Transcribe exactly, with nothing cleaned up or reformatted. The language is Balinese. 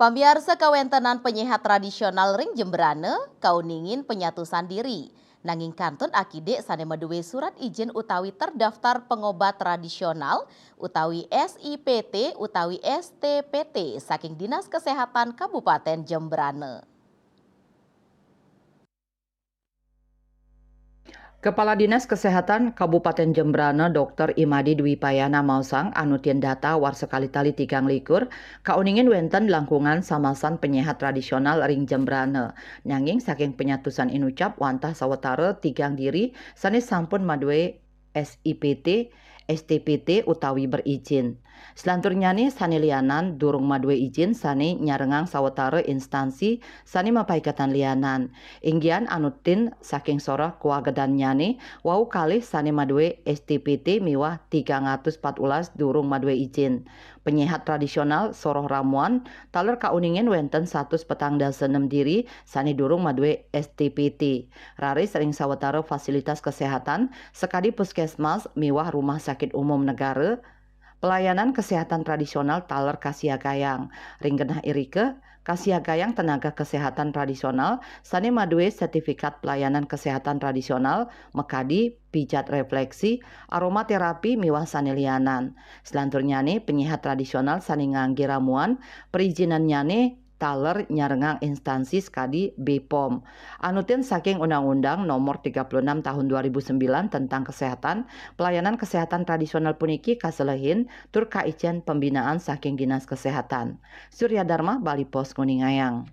Pamiarsa, kawéntenan penyehat tradisional ring Jembrana kauningin penyatusan diri. Nanging kantun akidik sané madué surat ijin utawi terdaftar pengobat tradisional utawi S I P T utawi S T P T saking Dinas Kesehatan Kabupaten Jembrana. Kepala Dinas Kesehatan Kabupaten Jembrana, Dokter Imadi Dwi Payana maosang, anutin data warsa kalitali tigang likur, kauningin wénten langkungan samasan penyehat tradisional ring Jembrana. Nanging saking penyatusan inucap wantah sawatara tigang diri sané sampun madué S I P T, S T P T utawi berijin. Selanturnyané sané lianan durung madué ijin sané nyarengang sawatara instansi sané mapaiketan lianan. Inggihan anutin saking soroh kawagedannyané wau kalih sané madué S T P T miwah tigang atus pat ulas durung madué ijin. Penyehat tradisional soroh ramuan taler kauningin wénten satus petang dasa nem diri sané durung madué S T P T. Raris ring sawatara fasilitas kesehatan sakadi puskesmas miwah rumah sakit umum negara, pelayanan kesehatan tradisional taler kasiagayang. Ring genah irika, kasiagayang tenaga kesehatan tradisional sané madué sertifikat pelayanan kesehatan tradisional makadi pijat refleksi, aromaterapi miwah sané lianan. Selanturnyané penyehat tradisional sané nganggé ramuan, perijinannyané taler nyarengang instansi sakadi B pom. Anutin saking Undang-Undang Nomor tiga puluh enam Tahun dua ribu sembilan tentang Kesehatan, pelayanan kesehatan tradisional puniki kaselehin tur kaicén pembinaan saking Dinas Kesehatan. Surya Dharma, Bali Post, nguningayang.